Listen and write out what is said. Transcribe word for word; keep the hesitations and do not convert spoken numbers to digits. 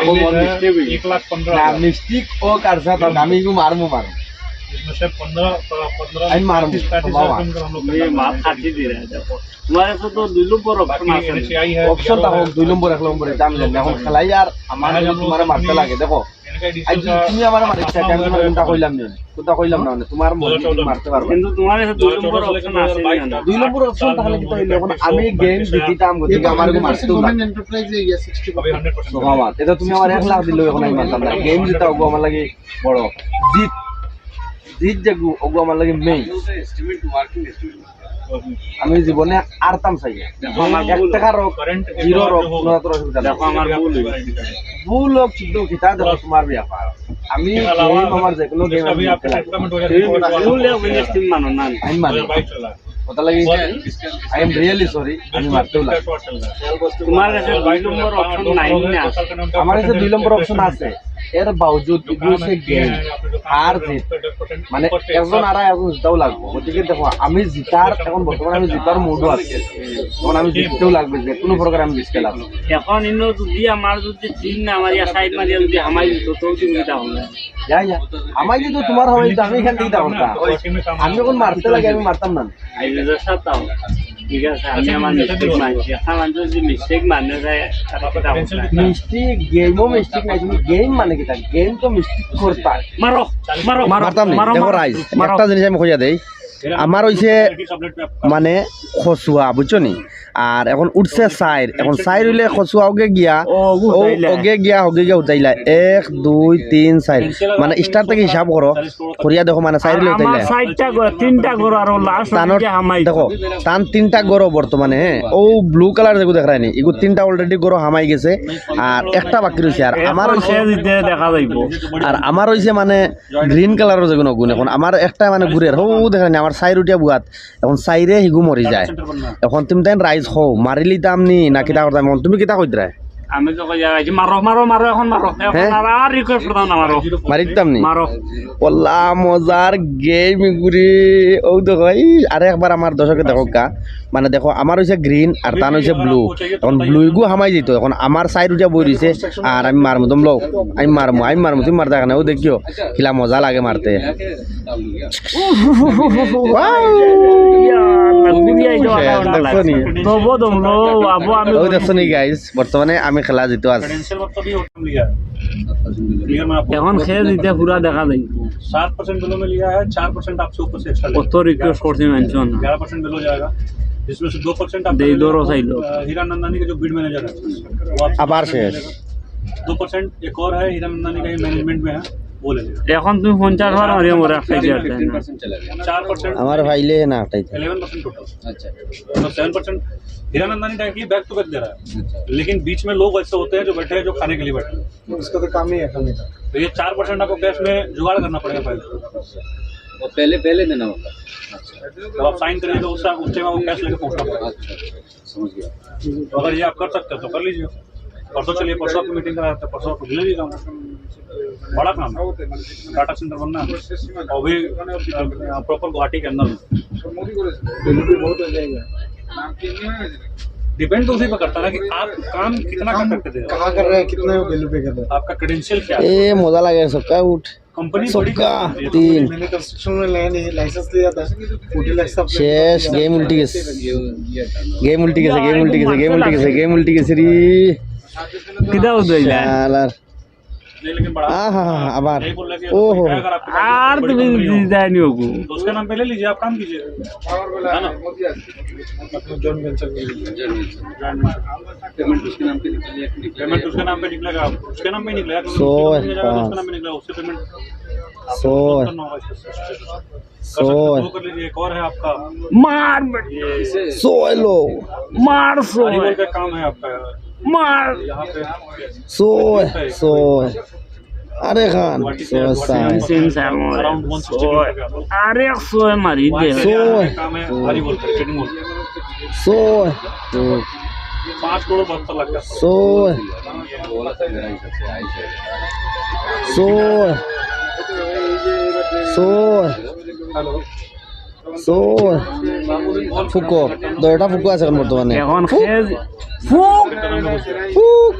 वो बहुत मिस्टेक हुई। एक लाख पन्द्रह ना, हजार। मिस्टेक वो कर सकता था, আমি এগু মারমু, মারমু। इसमें से पन्द्रह, पन्द्रह, আমি মারমু, पैंतीस, पैंतीस बाबा। हजार रुपये हम लोग ये करना माफ है। खाती दे रहे हैं, देखो। তোমার কাছে তো দুই নম্বর অপশন বাকি আছে। এনএসএআই है, অপশন তা হোক, দুই নম্বর, এক নম্বর, এটা আমি জানি না। এখন খেলাই আর আমার, তোমার মারতে লাগে, দেখো। আজ তুমি আমার মারিস, আমি তোমার কোনটা কইলাম না, কোনটা কইলাম না, মানে তোমার মনে যদি মারতে পারবে। কিন্তু তোমার কাছে দুই নম্বর অপশন আছে না? দুই নম্বর অপশন তাহলে কি তাহলে এখন আমি গেম জিতিতাম, গতিকে আমার এগু মারতে না। গভর্নমেন্ট এন্টারপ্রাইজ এ গিয়া সিক্সটি। বাবা, এটা তুমি আমার এক লাখ দিলেও এখন আমি মারতাম না। গেম জিতা ওগু আমার লাগি বড়। জিত, জিত যেগু, ওগু আমার লাগি মেইন। আমি জীবনে আরতাম চাই না। দেখো, আমার এক ভুল। টাকার হোক, কারেন্ট জিরো হোক, হোক। কোনো তো অসুবিধা নেই। দেখো, আমার ভুল হয়েছে। ভুল হোক, শুদ্ধ হোক, এটা দেখো তোমার ব্যাপার। আমি গেম, আমার যে কোনো গেম আমি জিততে লাগবো। ভুল হোক, আমি স্টিম মানো না। আমি মানি। কথা লাগে, I am really sorry, আমি মারতেও লাগবো। তোমার কাছে দুই নম্বর অপশন নাই না? আমার কাছে দুই নম্বর অপশন আছে। এর বাবজুদ এগু হইছে গেম, হার জিত, মানে একজন আরা একজন জিতাও লাগবো। গতিকে দেখো, আমি জিতার, এখন বর্তমানে আমি জিতার মুডও আছে, এখন আমি জিততেও লাগবে, যে কোনো প্রকারে আমি জিততে লাগবো। এখন ইনো যদি আমার যদি তিন না মারিয়া সাইড মারিয়া যদি হামাই দিত, তো তুমি কিতা হবে? যা, যা, হামাই দিত তোমার হবে, তো আমি এখান থেকে কিতা করতাম? আমি যখন মারতে লাগে, আমি মারতাম না। আইজে সাতাও। ঠিক আছে, আমি আমার মিস্টেক মানছি। এখন মানুষ যদি মিস্টেক মানে যায়, তাহলে কিতা হবে? মিস্টেক, গেমও মিস্টেক নাই, তুমি গেম মানে কিতা? গেম তো মিস্টেক করতা। মারো, মারো, মারো, মারতাম নি। মারো, দেখো মারো, রাইজ, মারো। একটা জিনিস আমি কইয়া দেই, আমার হইছে মানে খসুয়া, বুঝছো নি? আর এখন উঠছে চাইর, এখন চাইর হইলে খসুয়া ওগে গিয়া, ও, ও, উঠাইলা। ওগে গিয়া, ওগে গিয়া উঠাইলা। এক, দুই, তিন, চাইর। মানে স্টার থেকে হিসাব করো, করিয়া দেখো, মানে চাইর হইলে আমার উঠাইলা। চাইরটা ঘর, তিনটা ঘর আর ও লাস্ট তানোর, ওদিকে হামাই। দেখো, তান তিনটা ঘর বর্তমানে, হ্যাঁ, ও ব্লু কালার যেগু দেখরায় নি, এগু তিনটা already ঘর হামাই গেছে, আর একটা বাকি রইছে। আর আমার এখন হইছে, সে জিতে দেখা যাইব। আর আমার হইছে মানে গ্রিন কালারর যেগুন গুণ, এখন আমার একটা মানে ঘুরের, হো দেখরায় নি, আমার চাইর উঠিয়া বুয়াত, এখন চাইরে হিগু মরি যায়। এখন তুমি তাইন রাইজ হও, মারিলিতাম নি না কিতা করতাম, এখন তুমি কিতা কইতরায়? আমি তো কই যাই, মারো, মারো, মারো, এখন মারো, এখন হ্যাঁ? আর, আর রিকোয়েস্ট করতাম না, মারো। মারিতাম নি? মারো। ওলা মজার গেম ঘুরে, ও দেখো, এই আরে একবার আমার দর্শকে দেখো কা, মানে দেখো, আমার হইছে গ্রিন আর তান হইছে ব্লু। এখন ব্লু গু হামাই দিত, এখন আমার চাইর উঠিয়া বই রইছে, আর আমি মারমু, তুমি লও, আমি মারমু, আমি মারমু, তুমি মারতে কেন? ও দেখিও, কিলা মজা লাগে মারতে। তবু দম লো, আবু আমি ও দেখছো নি গাইস, বর্তমানে আমি খেলা জিতো আছি। क्रेडेंशियल मतलब ये होटल लिया है। क्लियर मैं आपको এখন খেয়ে দিতে পুরা দেখা যায়। सात परसेंट बिलो में लिया है, चार परसेंट आपसे ऊपर से एक्स्ट्रा। কত রিকোয়েস্ট করছি মানছো না। ग्यारह परसेंट बिलो जाएगा, जिसमें से दो परसेंट आप দেই ধরো চাইলো। अ, हीरा नंदानी का जो बीड मैनेजर है, वो आपसे আবার শেষ। दो परसेंट एक और है, हीरा नंदानी का ही मैनेजमेंट में है, वो ले लेगा। এখন তুমি পঞ্চাশ বার মারিও মোরে আটকাই দিও। चार परसेंट আমার ফাইলে না আটকাইতে। Eleven percent total. अच्छा। मतलब seven percent Hiranandani directly back to back दे रहा है। अच्छा। लेकिन बीच में लोग ऐसे होते हैं जो बैठे हैं, जो खाने के लिए बैठे हैं। उसका तो काम ही है खाने का। तो ये चार परसेंट आपको कैश में जुगाड़ करना पड़ेगा पहले। वो पहले, पहले देना होगा। अच्छा। जब आप साइन करिएगा, उससे, उस टाइम आपको कैश लेके पहुंचना पड़ेगा। अच्छा, अच्छा, अच्छा, समझ गया। तो अगर ये आप कर सकते हो तो कर लीजिए। परसों चलिए, परसों आपकी मीटिंग करा देते हैं, परसों आपको ले लीजिएगा। बड़ा काम है, डाटा सेंटर बनना है, और भी, अ, प्रॉपर गुवाहाटी के अंदर में। डिपेंड तो उसी पर करता है ना कि आप काम कितना कर सकते थे, कहाँ कर रहे हैं, कितने वैल्यू पे कर रहे हैं। आपका क्रेडेंशियल क्या है? এ মজা লাগে, সবকা উঠ। कंपनी बड़ी সবকা कंपनी है। তিন। मैंने कंस्ट्रक्शन में लाइन, लाइसेंस लिया था, फोर्टी लाख। শেষ, গেম উল্টি গেছে। গেম উল্টি গেছে, গেম উল্টি গেছে, গেম উল্টি গেছে, গেম উল্টি গেছে রে। কিতা উদ্ধাইলা? শালার। नहीं, लेकिन बड़ा আহা, আবার। नहीं बोल रहे कि ও হো। अगर आपके पास আর बड़ी তুমি कंपनी हो, দিদাই নি ওগু। तो उसका नाम पे ले लीजिए, आप काम कीजिए। है ना? Joint venture. पेमेंट उसके नाम पे निकलेगा, उसके नाम पे निकलेगा, उसके नाम पे निकलेगा, क्योंकि उसके नाम पे निकलेगा, उसके नाम पे निकलेगा, उससे पेमेंट आपको करना होगा इसका। ছয়। ছয়। वो कर लीजिए, एक और है आपका। মার। ছয় লো। মার ছয়। का काम है आपका। মার। यहाँ पे ছয়, ছয়। আরে খান, ছয়, ছয়। আরে ছয় মারি দে। ছয়। काम है, हरी बोलते हैं, ट्रेडिंग बोलते हैं। ছয়। পাঁচ করোড় বাহাত্তর লাখ টাকা। ছয়। ছয়। ছয়। ছয়। ফুকো। দশটা ফুকো আছে এখন বর্তমানে। এখন ফুক। খেয়ে ফুক। ফুক।